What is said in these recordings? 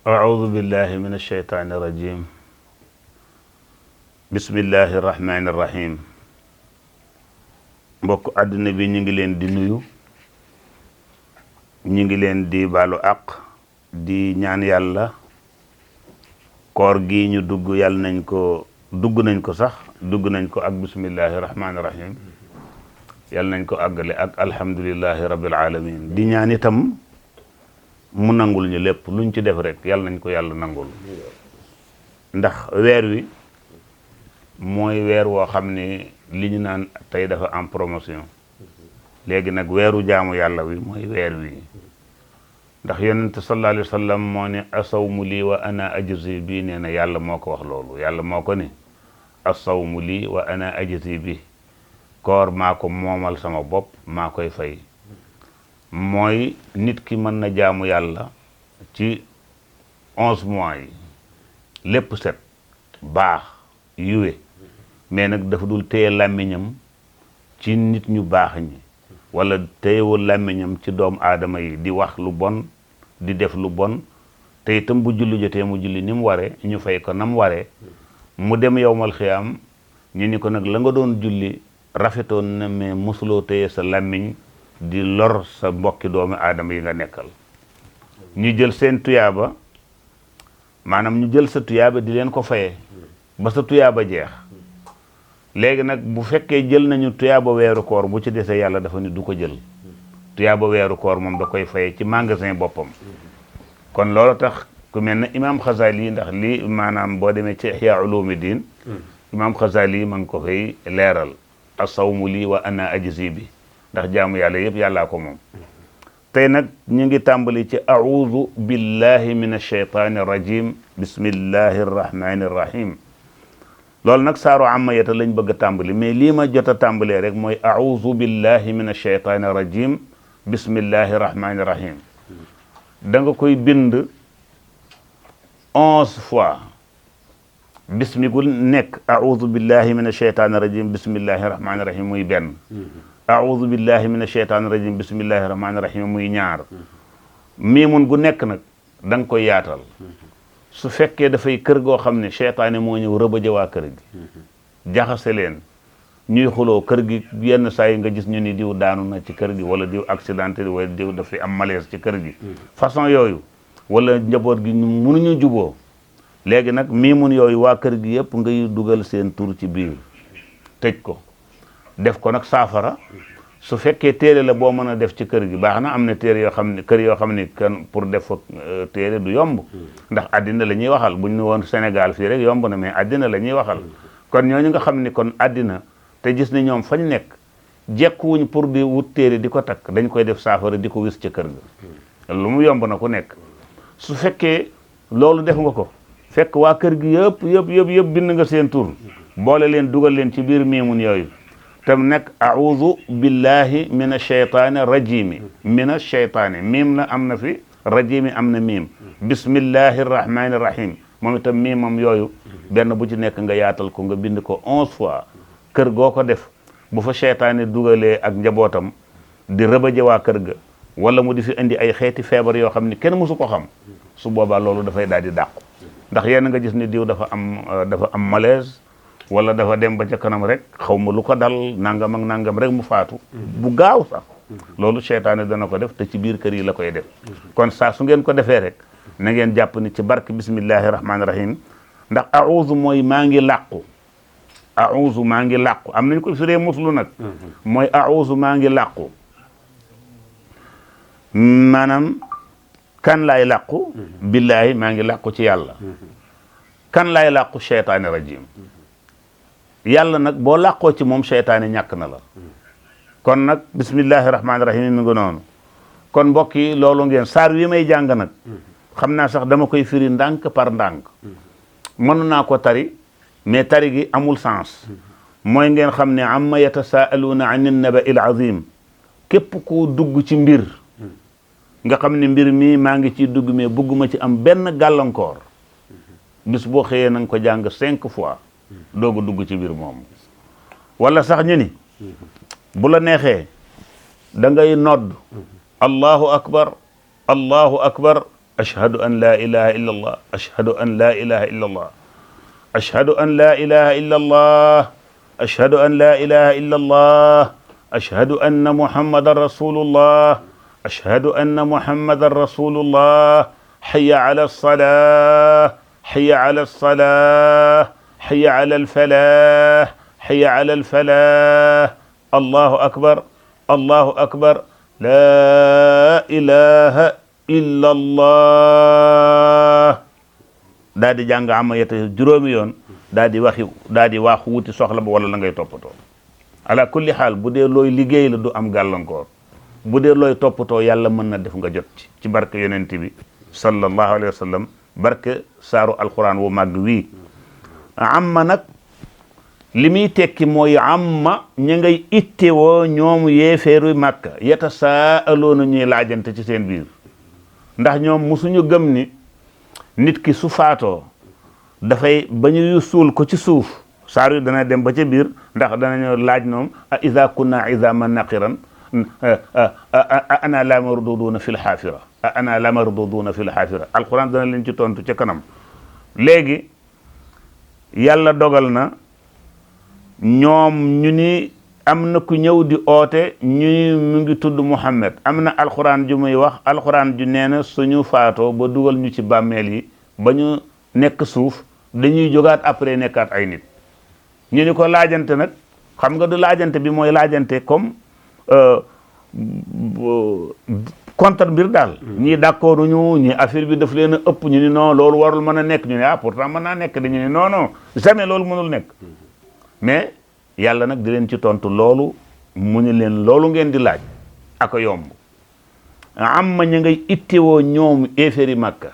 أعوذ بالله من الشيطان الرجيم بسم الله الرحمن الرحيم mbokk àddina bi ñu ngi leen di nuyu ñu ngi leen di baalu àq di ñaan yàlla koor gi ñu dugg yàlla nañ ko dugg nañ ko ak bismillahi rahmaani rahim yàlla nañ ko àggale ak alhamdulillahi rabbil alamin di ñaan itam mu nangul ñu lépp luñ ci def rek yàlla nañ ko yàlla nangul ndax weer wi mooy weer woo xam ne li ñu naan tey dafa en promotion léegi nag weeru jaamu yàlla wi mooy weer wi ndax yonent sallallahu alayhi wa sallam moo ne asawmu lii wa ana ajzi bi nee na yàlla moo ko wax loolu yàlla moo ko ne asawmu lii wa ana ajzi bi koor maa ko moomal sama bopp maa koy fay mooy nit ki mën na jaamu yàlla ci 11 mois yi lépp set baax yuwe mais nag dafa dul téye làmmiñam ci nit ñu baax ñi wala téyewul làmmiñam ci doomu aadama yi di wax lu bon di def lu bon te itam bu julli jotee mu julli ni mu waree ñu fay ko nam waree mu dem yowmal xiyaam ñu ni ko nag la nga doon julli rafetoon na mais mosuloo téye sa làmmiñ di lor sa mbokki doomu aadama yi nga nekkal ñu jël seen tuyaaba maanaam ñu jël sa tuyaaba di leen ko fayee ba sa tuyaaba jeex léegi nag bu fekkee jël nañu tuyaaba weeru koor bu ci desee yàlla dafa ni du ko jël tuyaaba weeru koor moom da koy fayee ci magasin boppam kon loolu tax ku mel ne imaam Xazali ndax lii maanaam boo demee ci Ihya Ulumuddin imaam Xazali ma ngi ko fay leeral asawmu lii wa ana ajzi bi ndax jaamu yàlla yëpp yàllaa ko moom tey nag ñu ngi tàmbali ci a'udhu billahi min ash-shaytani rajim bismillahi arrahmani arrahim loolu nag saaru amayata lañ bëgg a tàmbali mais lii ma jot a tàmbalee rek mooy a'udhu billahi min ash-shaytani rajim bismillahi arrahmani rahim da nga koy bind 11 fois bismi gu nekk a'udhu billahi min ash-shaytani rajim bismillahi arrahmani rahim muy benn a'udhu billahi min ash-shaytani rajim bismillahi arrahmani rahim muy ñaar miimun gu nekk nag da nga koy yaatal su fekkee dafay kër goo xam ne seytaane moo ñëw rëbëje waa kër gi jaxase leen ñuy xuloo kër gi yenn saa yi nga gis ñu ni diw daanu na ci kër gi wala diw accidenté wala diw dafay am malaise ci kër gi façon yooyu wala njaboot gi mënuñu juboo léegi nag miimun yooyu waa kër gi yëpp ngay dugal seen tur ci biir tëj ko def ko nag saafara su fekkee téere la boo mën a def ci kër gi baax na am na téere yoo xam ne kër yoo xam ne kan pour def fa téere du yomb ndax àddina la ñuy waxal buñ ne woon Sénégal fii rek yomb na mais àddina la ñuy waxal kon ñooñu nga xam ni kon àddina te gis ne ñoom fañ nekk jekkuwuñ pour di wut téere di ko takk dañ koy def saafara di ko wis ca kër ga lu mu yomb na ku nekk su fekkee loolu def nga ko fekk waa kër gi yëpp bind nga seen tur boole leen dugal leen ci biir miimun yooyu tam nekk a'udhu billahi min ash-shaytani rajimi min ash-shaytani miim na am na fi rajimi am na miim bismillahi rahmani rahim moom itam miimam yooyu benn bu ci nekk nga yaatal ko nga bind ko 11 fois kër goo ko def bu fa shaytaani dugalee ak njabootam di rëbëje waa kër ga wala mu di fi indi ay xeeti feebar yoo xam ni kenn mësu ko xam su boobaa loolu dafay daal di dàqu ndax yéen nga gis ni diw dafa am malaise wala dafa dem ba ca kanam rek xaw ma lu ko dal nangam ak nangam rek mu faatu bu gaaw sax loolu seytaane dana ko def te ci biir kër yi la koy def kon saa su ngeen ko defee rek na ngeen jàpp ni ci barke bismillahi rahmaani rahim ndax a'udhu mooy maa ngi làqu a'udhu maa ngi làqu am nañ ko firee muslu nag mooy a'udhu maa ngi làqu maanaam kan laay làqu billahi maa ngi làqu ci yàlla kan laay làqu seytaane rajim yàlla nag boo làqoo ci moom seytaane ñàkk na la kon nag bismillahi rahmaani rahim mi ngi noonu kon mbokk yi loolu ngeen saar wi may jàng nag xam naa sax dama koy firi ndànk par ndànk mënu naa ko tari mais tari gi amul sens mooy ngeen xam ne amma yatasaaluuna an an-naba'i al-azim képp ku dugg ci mbir nga xam ne mbir mii maa ngi ciy dugg mais bugguma ci am benn gàllankoor bis boo xëyee na nga ko jàng 5 fois doog a dugg ci biir moom wala sax ñu ni bu la neexee da ngay nodd allahu akbar ashhadu an la ilaha illa allah ashhadu an la ilaha illa allah ashhadu an la ilaha illa allah ashhadu an la ilaha illa allah ashhadu anna muhammadan rasulullah ashhadu anna muhammadan rasulullah hayya ala alsalah hayya ala alsalah hayya ala alfalah hayya ala alfalah allahu akbar allahu akbar la ilaha illa allah daa di jàng amma yeta juróomi yoon daa di waaxu wuti soxla ba wala la ngay toppatoo ala kulli xaal bu dee looy liggéey la du am gàllankoor bu dee looy toppatoo yàlla mën na def nga jot ci barke yonent bi sallallahu alayhi wa sallam barke saaru alquran wu màgg wii amma nag li muy tekki mooy amma ña ngay ittewoo ñoom yéefeeru màkka yeta saa aloona ñuy laajante ci seen biir ndax ñoom musuñu gëm ni nit ki su faatoo dafay ba ñu suul ko ci suuf saar yu dana dem ba ca biir ndax danañu laaj ñoom a ida kunna izaman naqiran ana la marduduna fi lxaafira ana la marduduna fi lxaafira alquran dana leen ci tontu ca kanam léegi yàlla dogal na ñoom ñu ni am na ku ñëw di oote ñu mu ngi tudd Muhammad am na alxuraan ju muy wax alxuraan ju nee na suñu faatoo ba dugal ñu ci bàmmeel yi ba ñu nekk suuf dañuy jógaat après nekkaat ay nit ñu ni ko laajante nag xam nga du laajante bi mooy laajante comme contre mbir daal ñii d'accord ñu ñi affaire bi daf leen a ëpp ñu ni non loolu warul mën a nekk ñu ne ah pourtant mën naa nekk dañu ni non non jamais loolu mënul nekk mais yàlla nag di leen ci tontu loolu mu ni leen loolu ngeen di laaj aka yomb amma ñu ngay ittewoo ñoom éeféri Makka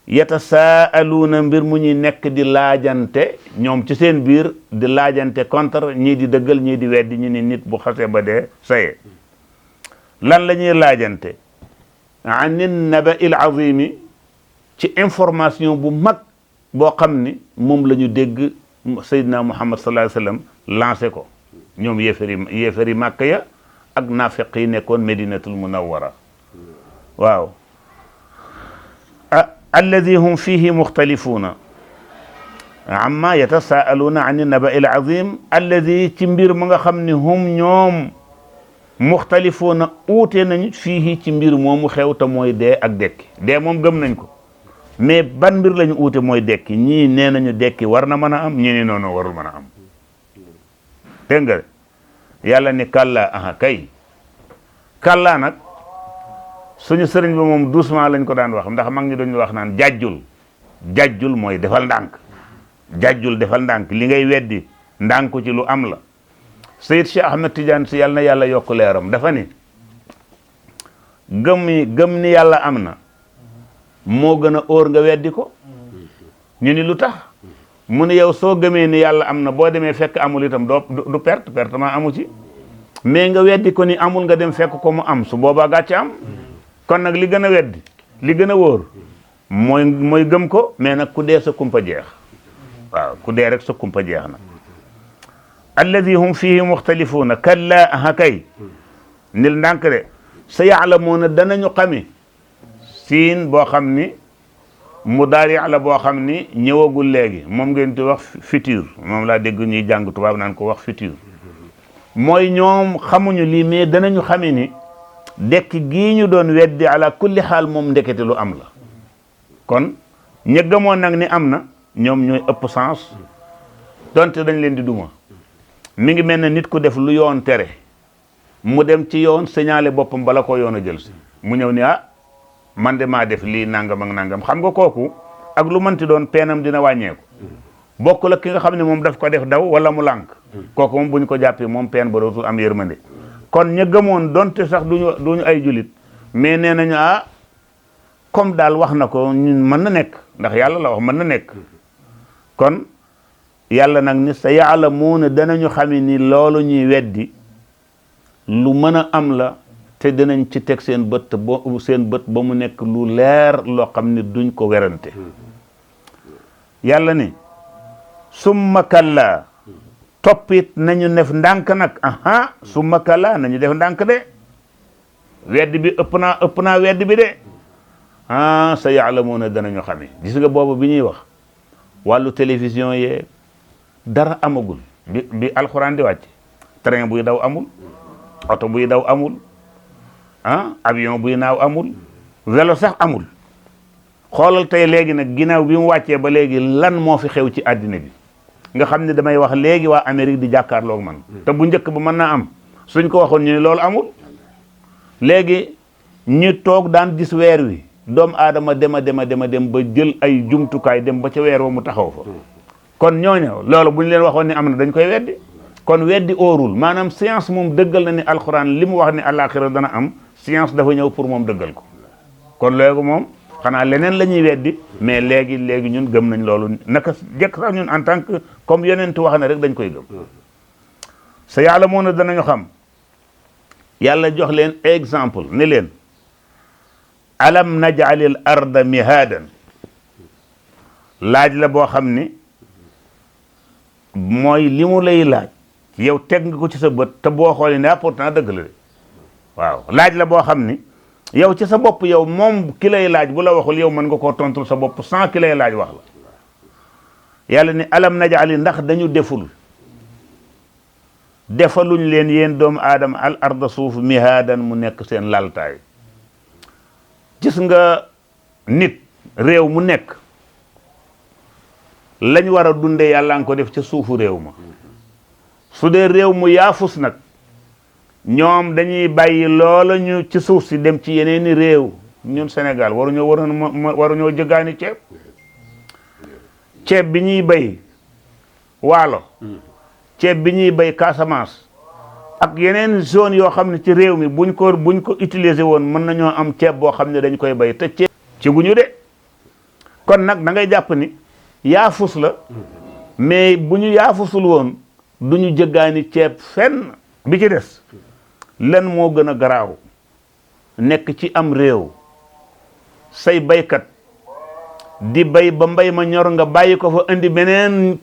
yatasaaluuna mbir mu ñuy nekk di laajante ñoom ci seen biir di laajante contre ñii di dëggal ñii di weddi ñu ni nit bu xasee ba dee saye lan la ñuy laajante anin naba'il azimi ci information bu mag boo xam ni moom la ñu dégg Seydina Muhammad sallallahu alayhi wa sallam lancé ko ñoom yéefari Makka ya ak naafiq yi nekkoon Medinatul Munawwara waaw alladi hum fihi muxtalifuuna amma yatasaaluuna an naba'il azim alladi ci mbir ma nga xam ni hum ñoom muxtalifuuna uute nañu fiihi ci mbir moomu xew te mooy dee ak dekki dee moom gëm nañ ko mais ban mbir lañu uute mooy dekki ñii nee nañu dekki war na mën a am ñii ni noonu warul mën a am dégg nga yàlla ni kàllaa aha kay kàllaa nag suñu sëriñ ba moom doucement lañ ko daan wax ndax mag ñi dañu wax naan jàjjul mooy defal ndànk jàjjul defal ndànk li ngay weddi ndànku ci lu am la Seyd Cheikh Ahmed Tidiane si yàlla na yàlla yokk leeram dafa ni gëm ni yàlla am na moo gën a óor nga weddi ko ñu ni lu tax mu ne yow soo gëmee ni yàlla am na boo demee fekk amul itam du pertement amu ci mais nga weddi ko ni amul nga dem fekk ko mu am su boobaa gàcce am kon nag li gën a weddi li gën a wóor mooy gëm ko mais nag ku dee sa kumpa jeex waaw ku dee rek sa kumpa jeex na alladi hum fihi muxtalifuuna kalla aha kay nil ndànk de sa yaalamuuna danañu xami siin boo xam ni mudaari la boo xam ni ñëwagul léegi moom ngeen di wax futur moom laa dégg ñuy jàng tubaab naan ko wax futur mooy ñoom xamuñu lii mais danañu xami ni dekki gii ñu doon weddi ala kulli xaal moom ndekete lu am la kon ña gëmoon nag ni am na ñoom ñooy ëpp sens donte dañ leen di duma mi ngi mel ne nit ku def lu yoon tere mu dem ci yoon signalé boppam bala ko yoon a jël si mu ñëw ni ah man de maa def lii nangam ak nangam xam nga kooku ak lu mënti doon peenam dina wàññeeku bokk la ki nga xam ne moom daf ko def daw wala mu lànk kooku moom bu ñu ko jàppee moom peen ba dootul am yërmande kon ña gëmoon donte sax duñu ay julit mais nee nañu ah comme daal wax na ko ñun mën na nekk ndax yàlla la wax mën na nekk kon yàlla nag ni sa yaalamuuna danañu xami ni loolu ñuy weddi lu mën a am la te dinañ ci teg seen bët ba mu nekk lu leer loo xam ne duñ ko werante yàlla ni summa kalla toppit nañu def ndànk nag aha summa kalla nañu def ndànk de weddi bi ëpp naa weddi bi de sa yaalamuuna danañu xamee. gis nga boobu bi ñuy wax wàllu télévision yee dara amagul bi alxuraan di wàcc train buy daw amul, oto buy daw amul, avion buy naaw amul, vélo sax amul. xoolal tey léegi nag ginnaaw bi mu wàccee ba léegi lan moo fi xew ci àddina bi nga xam ne damay wax léegi waa Amérique di jàkkaarloog man te bu njëkk ba mën naa am suñ ko waxoon ñu ne loolu amul. léegi ñu toog daan gis weer wi doomu aadama dem ba jël ay jumtukaay dem ba ca weer wa mu taxaw fa kon ñooñu loolu bu ñu leen waxoon ne am na dañ koy weddi. kon weddi óorul maanaam science moom dëggal na ni alxuraan li mu wax ni àllaaxira dana am science dafa ñëw pour moom dëggal ko kon léegi moom xanaa leneen la ñuy weddi mais léegi ñun gëm nañ loolu naka jekk sax ñun en tant que comme yonent wax na rek dañ koy gëm. sa yàlla moo na danañu xam yàlla jox leen exemple ne leen alam naj'alil arda mihaadan laaj la boo xam ni mooy li mu lay laaj yow teg nga ko ci sa bët te boo xoolee ne pourtant dëgg la de waaw laaj la boo xam ni yow ci sa bopp yow moom ki lay laaj bu la waxul yow mën nga koo tontul sa bopp sans ki lay laaj wax la yàlla ni alam naj'ali ndax dañu defaluñ leen yéen doomu aadama al arda suuf mihaadan mu nekk seen laltaay. gis nga nit réew mu nekk lañ war a dunde yàlla nga ko def ca suufu réew ma su dee réew mu yaafus nag ñoom dañuy bàyyi loola ñu ci suuf si dem ci yeneeni réew. ñun Sénégal waruñoo jëggaani ceeb bi ñuy bay waalo ceeb bi ñuy bay Casamance ak yeneen zone yoo xam ne ci réew mi buñ ko utiliser woon mën nañoo am ceeb boo xam ne dañ koy bay te ceeb ci guñu de kon nag da ngay jàpp ni yaafus la mais bu ñu yaafusul woon du ñu jëggaani ceeb fenn. bi ci des lan moo gën a garaaw nekk ci am réew say baykat di bay ba mbay ma ñor nga bàyyi ko fa indi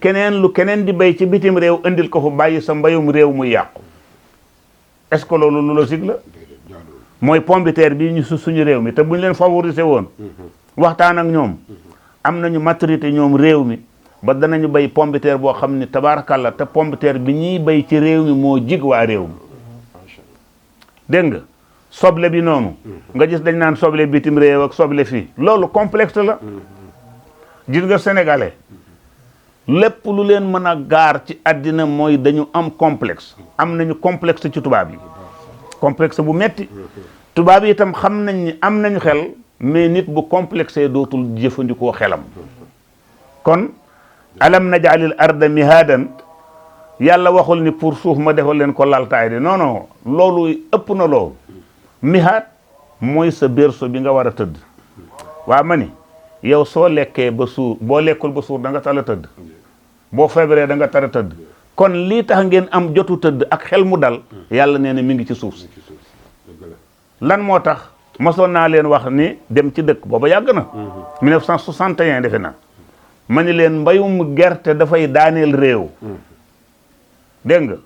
keneen di bay ci bitim réew indil ko fa bàyyi sa mbayum réew muy yàqu. est-ce que loolu lu logique la mooy pomme de terre bii ñu suñu réew mi te bu ñu leen favoriser woon waxtaan ak ñoom am nañu maturité ñoom réew mi ba danañu bay pomme de terre boo xam ne tabaarakàlla te pomme de terre bi ñuy bay ci réew mi moo jig waa réew mi. dégg nga soble bi noonu nga gis dañ naan soble bitim réew ak soble fii loolu complexe la. gis nga sénégalais lépp lu leen mën a gaar ci àddina mooy dañu am complexe. am nañu complexe ci tubaab yi complexe bu metti tubaab yi itam xam nañ ni am nañu xel mais nit bu complexé dootul jëfandikoo xelam. kon alam naj'alil arda mihaadan yàlla waxul ni pour suuf ma defal leen ko laltaay de non loolu ëpp na loolu. mihaad mooy sa berceau bi nga war a tëdd. waa ma ni yow soo lekkee ba suur boo lekkul ba suur da nga tala tëdd boo feebaree da nga tara tëdd kon lii tax ngeen am jotu tëdd ak xel mu dal yàlla nee na mi ngi ci suuf si. lan moo tax mosoon naa leen wax ni dem ci dëkk booba yàgg na 1961 defe na ma ni leen mbayum gerte dafay daaneel réew. dégg nga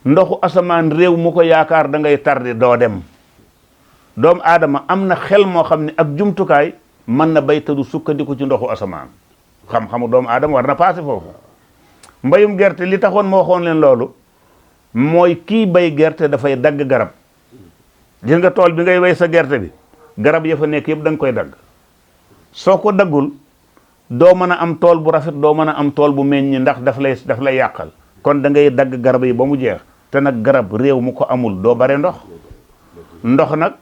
ndoxu asamaan réew mu ko yaakaar da ngay tardi doo dem. doomu aadama am na xel moo xam ne ak jumtukaay mën na bay te du sukkandiku ci ndoxu asamaan xam-xamu doomu aadama war na passé foofu. mbayum gerte li taxoon ma waxoon leen loolu mooy kii bay gerte dafay dagg garab. gis nga tool bi ngay way sa gerte bi garab ya fa nekk yëpp da nga koy dagg soo ko daggul doo mën a am tool bu rafet doo mën a am tool bu meññ ndax daf lay yàqal. kon da ngay dagg garab yi ba mu jeex te nag garab réew mu ko amul doo bare ndox. ndox nag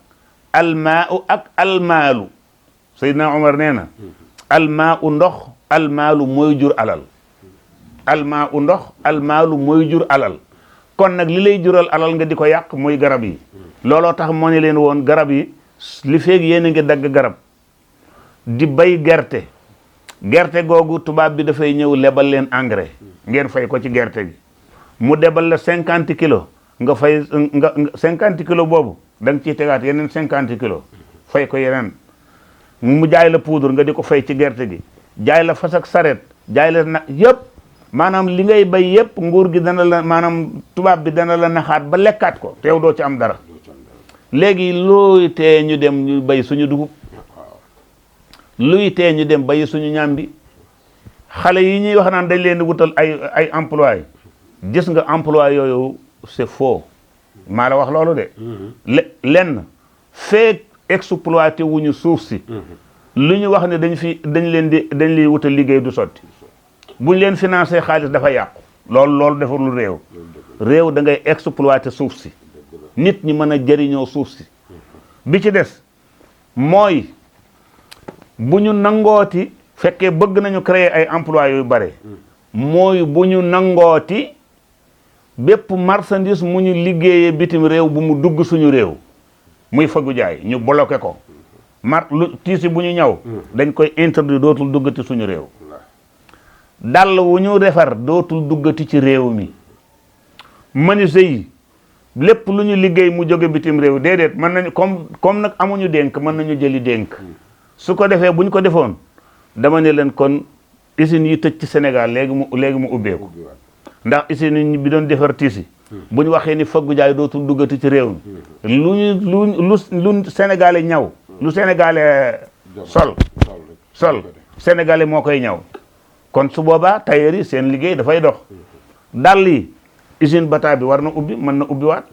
almaau ak almaalu Seydina Omar nee na almaau ndox almaalu mooy jur alal. almaau ndox almaalu mooy jur alal kon nag li lay jural alal nga di ko yàq mooy garab yi. looloo tax moo ne leen woon garab yi li feeg yéen a ngi dagg garab di bay gerte googu tubaab bi dafay ñëw lebal leen engrais ngeen fay ko ci gerte gi mu debal la 50 kilos nga fay nga 50 kilos boobu da nga ciy tegaat yeneen 50 kilos fay ko yeneen mu jaay la poudre nga di ko fay ci gerte gi jaay la fas ak saret jaay la na yëpp maanaam li ngay bay yëpp nguur gi dana la maanaam tubaab bi dana la naxaat ba lekkaat ko te yow doo ci am dara. léegi looy tee ñu dem ñu bay suñu dugub luy tee ñu dem bayi suñu ñambi xale yi ñuy wax naan dañ leen di wutal ay emploi gis nga emploi yooyu c'est faux maa la wax loolu de lenn feek exploité wuñu suuf si lu ñu wax ne dañ leen wutal liggéey du sotti buñ leen financé xaalis dafa yàqu loolu defarul réew da ngay exploité suuf si nit ñi mën a jëriñoo suuf si bi ci des mooy bu ñu nangooti fekkee bëgg nañu créer ay emploi yu bare mooy bu ñu nangooti bépp marchandise mu ñu liggéeyee bitim réew bu mu dugg suñu réew muy fëggu jaay ñu bloqué ko tiisi bu ñu ñaw dañ koy interdit dootul duggati suñu réew dàll wu ñu defar dootul duggati ci réew mi menuisier yi lépp lu ñu liggéey mu jóge bitim réew déedéet mën nañu comme nag amuñu dénk mën nañu jëli dénk su ko defee bu ñu ko defoon dama ne leen kon usines yi tëj ci Sénégal léegi mu ubbeeku ndax usines yi bi doon defar tiisi bu ñu waxee ni fëggu jaay dootul duggati ci réew mi lu Sénégalais ñaw lu Sénégalais sol Sénégalais moo koy ñaw kon su boobaa tailleur yi seen liggéey dafay dox dàll yi usine bata bi war na ubbi mën na ubbi waat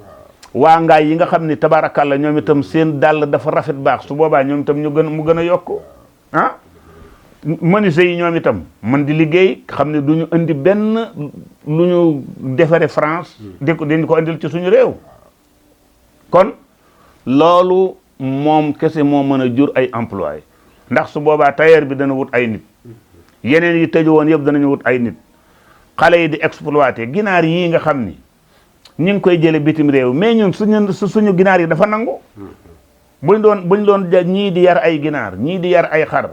waa ngaay yi nga xam ni tabaarakàlla ñoom itam seen dàll dafa rafet baax su boobaa ñoom itam mu gën a yokk ah menuisier yi ñoom itam man di liggéey xam ne du ñu indi benn lu ñu defare France dañ ko indil ci suñu réew kon loolu moom kese moo mën a jur ay emploi ndax su boobaa tailleur bi dana wut ay nit yeneen yi tëju woon yëpp danañu wut ay nit xale yi di exploité ginaar yii nga xam ni ñu ngi koy jële bitim réew mais ñun suñu ginaar yi dafa nangu buñ doon ñii di yar ay ginaar ñii di yar ay xar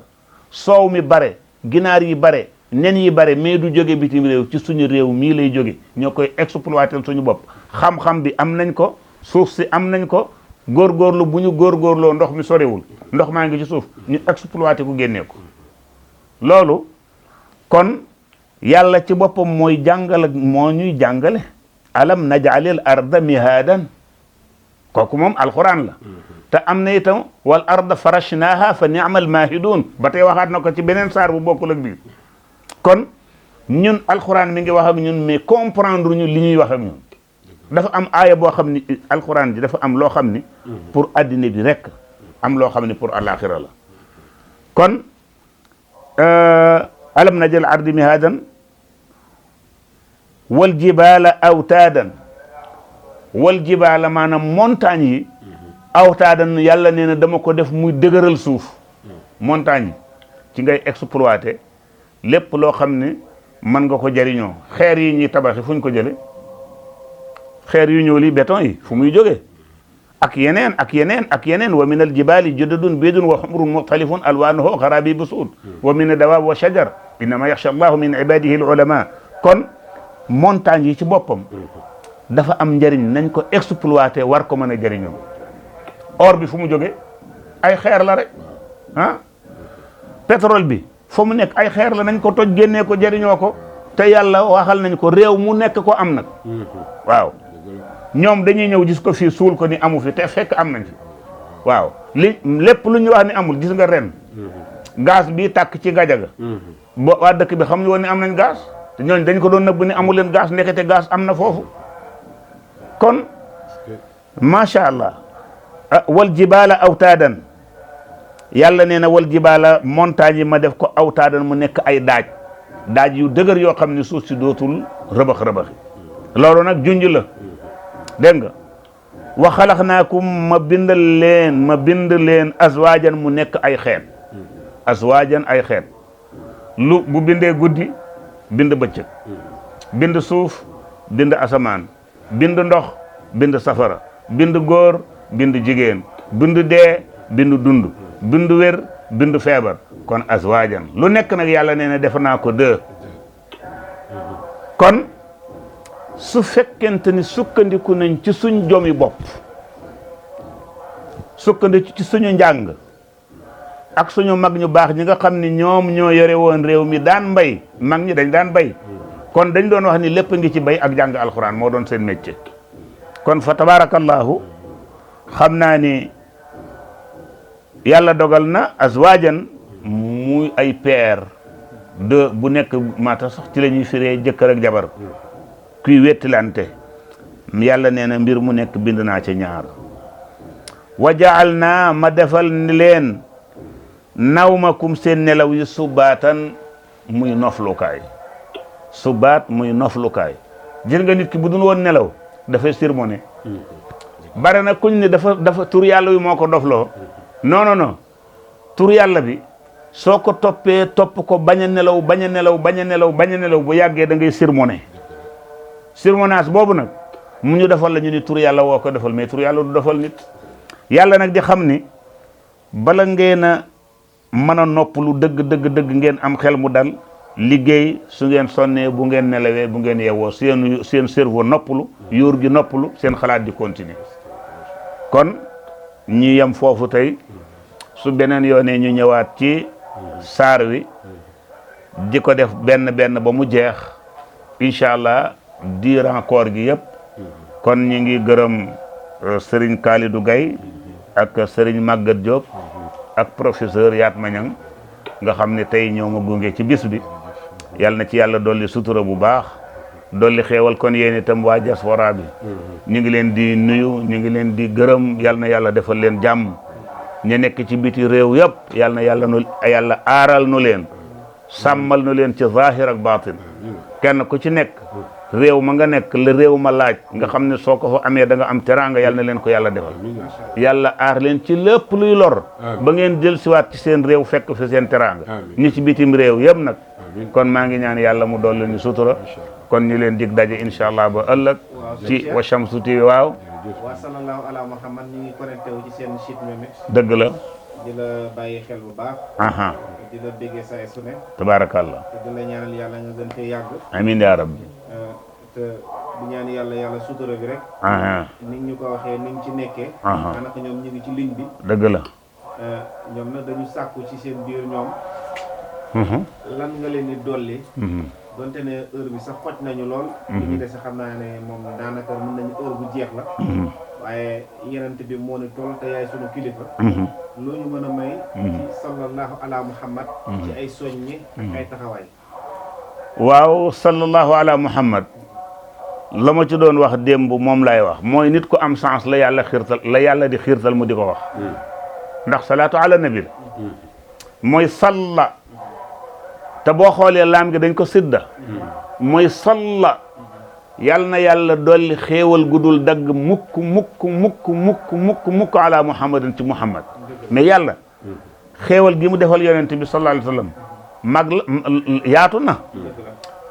soow mi bare ginaar yi bare nen yi bare mais du jóge bitim réew ci suñu réew mii lay jóge ñoo koy exploité suñu bopp xam-xam bi am nañ ko suuf si am nañ ko góorgóorlu bu ñu góorgóorloo ndox mi sorewul ndox maa ngi ci suuf ñu exploité ko génnee ko loolu kon yàlla ci boppam mooy moo ñuy jàngale alam najalil arda mihaadan kooku moom alquran la te am na itam wal arda farashnaha fa ni'mal mahidun ba tey waxaat na ko ci beneen saar bu bokkul ak bii kon ñun alquran mi ngi wax ak ñun mais comprendre ñu li ñuy wax ak ñun dafa am aaya boo xam ni alquran ji dafa am loo xam ni pour addina bi rek am loo xam ni pour alaxira la kon alam najal ardi mihaadan wal jibaala awtaadan wal jibaala maanaam montagne yi awtaadan yàlla nee na dama ko def muy dëgëral suuf montagne yi ci ngay exploité lépp loo xam ne mën nga ko jëriñoo xeer yi ñuy tabaxi fu ñu ko jële xeer yu ñuul yi béton yi fu muy jógee ak yeneen wa min al jibaali judadun biidun wa humrun muxtalifun alwaanuhu gharaabiibu suud wa min dawaab wa shajar innama yaxsha allahu min ibadihi al ulama kon montagne yi ci boppam dafa am njëriñ nañ ko exploité war ko mën a jëriñoo or bi fu mu jóge ay xeer la rek ah pétrole bi fu mu nekk ay xeer la nañ ko toj génnee ko jëriñoo ko te yàlla waxal nañ ko réew mu nekk ko am nag waaw ñoom dañuy ñëw gis ko fii suul ko ni amu fi te fekk am nañ fi waaw lépp lu ñu wax ni amul gis nga ren gaz bii tàkk ci Gajaga ba waa dëkk bi xam ñu woon ni am nañ gaz te ñooñ dañ ko doon nëbb ni amul leen gaz ndekete gaz am na foofu kon macha allah wal jibaala awtaadan yàlla nee na wal jibaala montagne yi ma def ko awtaadan mu nekk ay daaj yu dëgër yoo xam ne suuf si dootul rëbax loolu nag junj la dégg nga wa xalaqnaakum ma bind leen azwaajan mu nekk ay xeet azwaajan ay xeet lu bu bindee guddi bind bëccëg bind suuf bind asamaan bind ndox bind safara bind góor bind jigéen bind dee bind dund bind wér bind feebar kon azwaajan lu nekk nag yàlla nee na def naa ko deux kon su fekkente ni sukkandiku nañ ci suñ jomi bopp sukkandiku ci suñu njàng ak suñu mag ñu baax ñi nga xam ni ñoom ñoo yore woon réew mi daan mbay mag ñi dañ daan bay kon dañ doon wax ni lépp ngi ci bay ak jàng alxuraan moo doon seen métier kon fa tabarakallahu xam naa ni yàlla dogal na azwaajan muy ay paire de bu nekk mata sax ci la ñuy firee jëkkër ak jabar kuy wettilante yàlla nee na mbir mu nekk bind naa ca ñaar wa jaal naa ma defal ni leen nawmakum seen nelaw yi subaatan muy noflukaay subaat muy noflukaay gis nga nit ki bu dul woon nelaw dafay sirmoné bare na kuñ ne dafa tur yàlla wi moo ko dofloo non tur yàlla bi soo ko toppee topp ko bañ a nelaw bu yàggee da ngay sirmoné sirmonage boobu nag mu ñu defal la ñu ni tur yàlla woo ko defal mais tur yàlla du defal nit yàlla nag di xam ni bala ngeen a mën a noppalu dëgg ngeen am xel mu dal liggéey su ngeen sonnee bu ngeen nelawee bu ngeen yewwoo seen cerveau noppalu yóor gi noppalu seen xalaat di continuer kon ñu yem foofu tey su beneen yoonee ñu ñëwaat ci saar wi di ko def benn ba mu jeex incha allah durant koor gi yëpp kon ñu ngi gërëm Serigne Kalidou Gaye ak Serigne Maguette Diop ak professeur Yatma Niang nga xam ne tey ñoo ma gunge ci bis bi yal na ci yàlla dolli sutura bu baax dolli xeewal kon yéen itam waa diaspora bi ñu ngi leen di nuyu ñu ngi leen di gërëm yal na yàlla defal leen jàmm ñu nekk ci biti réew yëpp yal na yàlla aaral nu leen sàmmal nu leen ci zahir ak batin kenn ku ci nekk réew ma nga nekk la réew ma laaj nga xam ne soo ko fa amee da nga am teraanga yal na leen ko yàlla defal yàlla aar leen ci lépp luy lor ba ngeen jël siwaat ci seen réew fekk fi seen teraanga ñi ci bitim réew yëpp nag kon maa ngi ñaan yàlla mu dolli ñu sutura kon ñu leen dig daje incha allah ba ëllëg ci Wa Shamsu TV waaw wa sallallahu ala Muhammad ñu ngi connecté wu ci seen site Meme dëgg la di la bàyyi xel bu baax di la béggee saa su ne tabarakallah te di la ñaanal yàlla nga gën fee yàgg amiin yaa rabbi te di ñaan yàlla sutura bi rek ni ñu ko waxee ni ñu ci nekkee daanaka ñoom ñu ngi ci ligne bi dëgg la ñoom nag dañu sàkku ci seen biir ñoom lan nga leen di dolli donte ne heure bi sax xoj nañu lool li ñu dese xam naa ne moom daanaka mën nañu heure bu jeex la waaye yenente bi moo ni toll te yaay sunu kilifa loo ñu mën a may ci sallallahu ala Muhammad ci ay soññi ak ay taxawaay waaw sallallahu ala Muhammad la ma ci doon wax démb moom lay wax mooy nit ku am sens la yàlla di xiirtal mu di ko wax ndax salaatu ala nabi la mooy salla te boo xoolee laam gi dañ ko sidda mooy salla yal na yàlla dolli xéewal gudul dagg mukk ala muhammadin ci muhammad mais yàlla xéewal gi mu defal yonent bi sallallahu alayhi wa sallam mag la yaatu na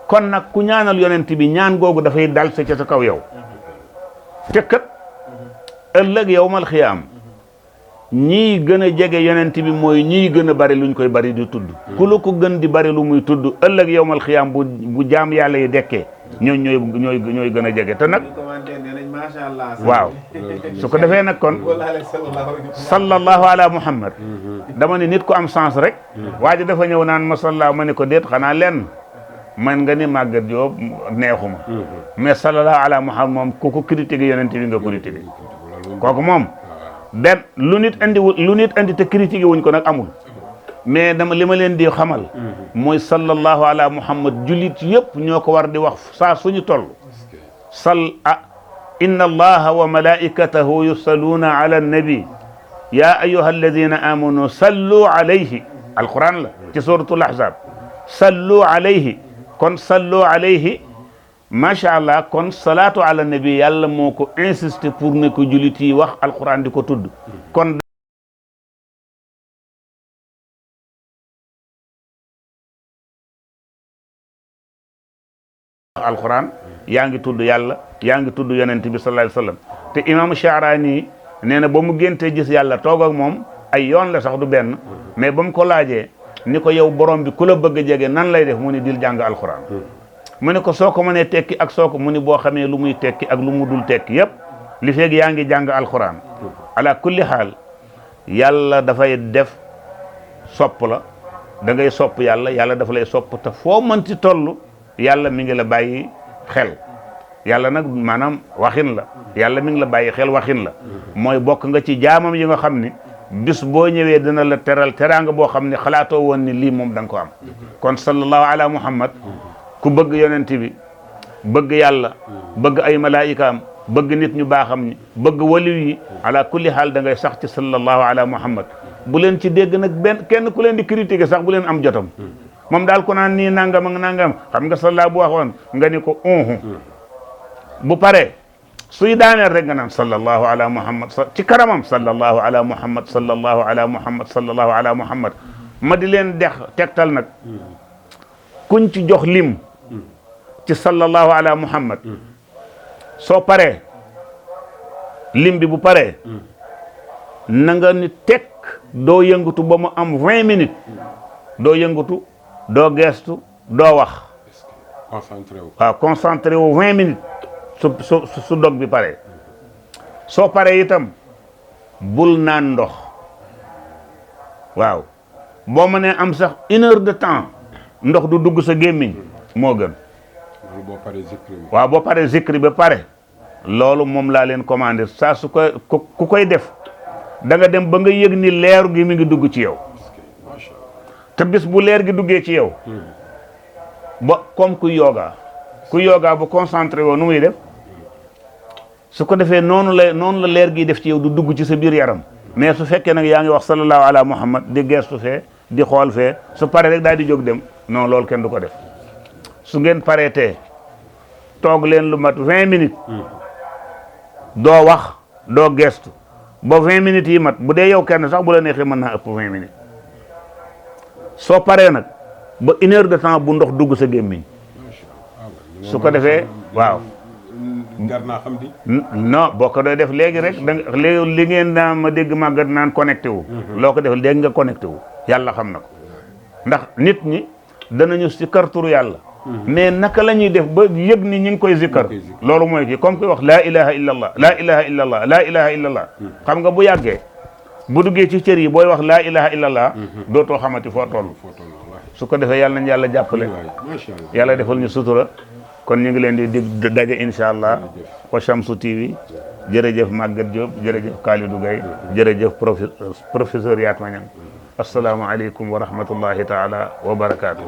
kon nag ku ñaanal yonent bi ñaan googu dafay dal sa ca sa kaw yow te kat ëllëg yawmal xiyaam ñii gën a jege yonent bi mooy ñii gën a bari luñ koy bari di tudd ku la ko gën di bari lu muy tudd ëllëg yawmal xiyaam bu jaam yàlla yi dekkee ñooy gën a jege te nag waaw su ko defee nag kon sallallahu ala Muhammad dama ne nit ku am sens rek waa ji dafa ñëw naan ma sallallahu ma ne ko déet xanaa lenn man nga ni Maguette Diop neexuma mais sallallahu ala Muhammad moom ku ko critiqué yonent bi nga critiqué kooku moom benn lu nit andi te critiqué wuñ ko nag amul mais dama li ma leen di xamal mooy sallallahu ala Muhammad jullit yëpp ñoo ko war di wax saa suñu toll inna allaha wa malaikatahu yusalluna ala nabi ya ayyuha alladina amanu sallu alayhi alquran la ci suratul ahzab sallu alayhi kon sallu alayhi macha allah kon salaatu ala nabi yàlla moo ko insisté pour ne ko jullit yi wax alquran di ko tudd kon alquran yaa ngi tudd yàlla yaa ngi tudd yonent bi sallallahu alayhi wa sallam te imam Sha'rani nee na ba mu géntee gis yàlla toog ak moom ay yoon la sax du benn mais ba mu ko laajee ni ko yow borom bi ku la bëgg a jege nan lay def mu ni dil jàng alquran mu ne ko soo ko mënee tekki ak soo ko mu ni boo xamee lu muy tekki ak lu mu dul tekki yëpp li feeg yaa ngi jàng alquran ala kulli xaal yàlla dafay def sopp la da ngay sopp yàlla dafa lay sopp te foo mënti toll yàlla mi ngi la bàyyi xel yàlla nag maanaam waxin la yàlla mi ngi la bàyyi xel waxin la mooy bokk nga ci jaamam yi nga xam ni bis boo ñëwee dina la teral teraanga boo xam ne xalaatoo woon ni lii moom da nga ko am kon sallallahu ala muhammad ku bëgg yonent bi bëgg yàlla bëgg ay malaayikaam bëgg nit ñu baaxam ñi bëgg waliw yi ala kulli xaal da ngay sax ci sallallahu ala muhammad bu leen ci dégg nag benn kenn ku leen di critiquer sax bu leen am jotam moom daal ku naan nii nangam ak nangam xam nga sallallahu bu waxoon nga ni ko bu paree suy daaneel rek nga naan sallallahu ala muhammad ci karamam sallallahu ala muhammad sallallahu ala muhammad sallallahu ala muhammad ma di leen tegtal nag kuñ ci jox lim ci sallallahu ala muhammad soo paree lim bi bu paree na nga ni teg doo yëngatu ba mu am 20 minutes doo yëngatu doo geestu doo wax concentré wu waaw concentré wu 20 minutes su dog bi paree soo paree itam bul naan ndox waaw boo mënee am sax 1 heure de temps ndox du dugg sa gémmiñ moo gën boo paree zikri bi waaw boo paree zikri ba pare loolu moom laa leen commandé saa su koy ku koy def da nga dem ba nga yëg ni leer gi mi ngi dugg ci yow te bis bu leer gi duggee ci yow ba comme ku yoga bu concentré woo nu muy def su ko defee noonu la leer gi def ci yow du dugg ci sa biir yaram mais su fekkee nag yaa ngi wax sallallahu ala muhammad di gestu fee di xool fee su paree rek daal di jóg dem non loolu kenn du ko def su ngeen paree tee toog leen lu mat 20 minutes doo wax doo gestu ba 20 minutes yi mat bu dee yow kenn sax bu la neexee mën naa ëpp 20 minutes soo paree nag ba 1 heure de temps bu ndox dugg sa gémmiñ su ko defee waaw jar naa xam di non boo ko doy def léegi rek da nga léegi li ngeen naa ma dégg màggat naan connecté wu loo ko def léegi nga connecté wu yàlla xam na ko ndax nit ñi danañu sikkar turu yàlla mais naka la ñuy def ba yëg ni ñi ngi koy zikkar loolu mooy kii comme koy wax laa ilaha illa allah laa ilaha illa allah laa ilaha illa allah xam nga bu yàggee bu duggee ci cër yi booy wax laa ilaha illa allah dootoo xamati foo toll su ko defee yàlla nañ yàlla jàppale yàlla defal ñu sutura kon ñu ngi leen di dig daje incha allah wa Shamsu TV jërëjëf Maguette Diop jërëjëf Khalidou Gaye jërëjëf professeur Yatma Niang assalaamu aleykum wa rahmatullahi taala wa barakaatu.